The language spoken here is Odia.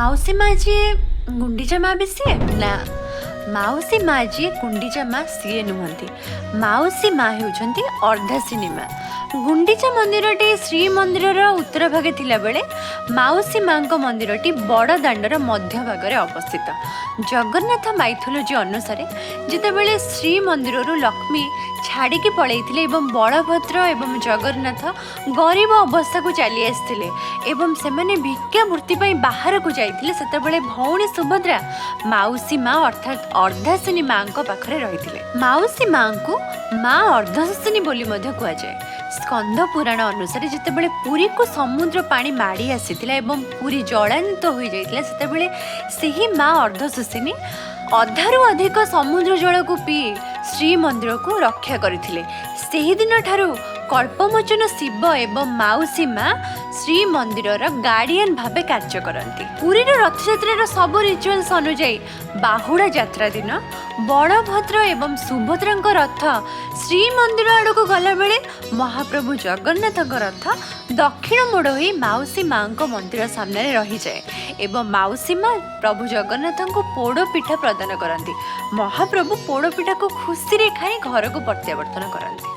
ମାଉସୀ ମା ଯିଏ, ଗୁଣ୍ଡିଚା ମା ବି ସିଏ ନା? ମାଉସୀ ମା ଯିଏ, ଗୁଣ୍ଡିଚା ମା ସିଏ ନୁହନ୍ତି। ମାଉସୀ ମା ହେଉଛନ୍ତି ଅର୍ଦ୍ଧାସିନୀ ମା। ଗୁଣ୍ଡିଚା ମନ୍ଦିରଟି ଶ୍ରୀମନ୍ଦିରର ଉତ୍ତର ଭାଗେ ଥିଲାବେଳେ ମାଉସୀ ମାଙ୍କ ମନ୍ଦିରଟି ବଡ଼ ଦାଣ୍ଡର ମଧ୍ୟଭାଗରେ ଅବସ୍ଥିତ। ଜଗନ୍ନାଥ ମାଇଥୋଲୋଜି ଅନୁସାରେ, ଯେତେବେଳେ ଶ୍ରୀମନ୍ଦିରରୁ ଲକ୍ଷ୍ମୀ ଛାଡ଼ିକି ପଳେଇଥିଲେ ଏବଂ ବଳଭଦ୍ର ଏବଂ ଜଗନ୍ନାଥ ଗରିବ ଅବସ୍ଥାକୁ ଚାଲି ଆସିଥିଲେ ଏବଂ ସେମାନେ ଭିକ୍ଷାବୃତ୍ତି ପାଇଁ ବାହାରକୁ ଯାଇଥିଲେ, ସେତେବେଳେ ଭଉଣୀ ସୁଭଦ୍ରା ମାଉସୀ ମା ଅର୍ଥାତ୍ ଅର୍ଦ୍ଧାସିନୀ ମାଙ୍କ ପାଖରେ ରହିଥିଲେ। ମାଉସୀ ମାଙ୍କୁ ମା ଅର୍ଦ୍ଧଶିନୀ ବୋଲି ମଧ୍ୟ କୁହାଯାଏ। ସ୍କନ୍ଦ ପୁରାଣ ଅନୁସାରେ, ଯେତେବେଳେ ପୁରୀକୁ ସମୁଦ୍ର ପାଣି ମାଡ଼ି ଆସିଥିଲା ଏବଂ ପୁରୀ ଜଳାନ୍ବିତ ହୋଇଯାଇଥିଲା, ସେତେବେଳେ ସେହି ମା ଅର୍ଦ୍ଧଶୋଷିନୀ ଅଧାରୁ ଅଧିକ ସମୁଦ୍ର ଜଳକୁ ପିଇ ଶ୍ରୀମନ୍ଦିରକୁ ରକ୍ଷା କରିଥିଲେ। ସେହିଦିନଠାରୁ କଳ୍ପମୋଚନ ଶିବ ଏବଂ ମାଉସୀ ମା ଶ୍ରୀମନ୍ଦିରର ଗାର୍ଡ଼ିଆନ୍ ଭାବେ କାର୍ଯ୍ୟ କରନ୍ତି। ପୁରୀର ରଥଯାତ୍ରାର ସବୁ ରିଚୁଆଲ୍ସ ଅନୁଯାୟୀ, ବାହୁଡ଼ା ଯାତ୍ରା ଦିନ ବଳଭଦ୍ର ଏବଂ ସୁଭଦ୍ରାଙ୍କ ରଥ ଶ୍ରୀମନ୍ଦିର ଆଡ଼କୁ ଗଲାବେଳେ ମହାପ୍ରଭୁ ଜଗନ୍ନାଥଙ୍କ ରଥ ଦକ୍ଷିଣ ମୋଡ଼ ହୋଇ ମାଉସୀ ମାଙ୍କ ମନ୍ଦିର ସାମ୍ନାରେ ରହିଯାଏ ଏବଂ ମାଉସୀ ମା ପ୍ରଭୁ ଜଗନ୍ନାଥଙ୍କୁ ପୋଡ଼ ପିଠା ପ୍ରଦାନ କରନ୍ତି। ମହାପ୍ରଭୁ ପୋଡ଼ ପିଠାକୁ ଖୁସିରେ ଖାଇ ଘରକୁ ପ୍ରତ୍ୟାବର୍ତ୍ତନ କରନ୍ତି।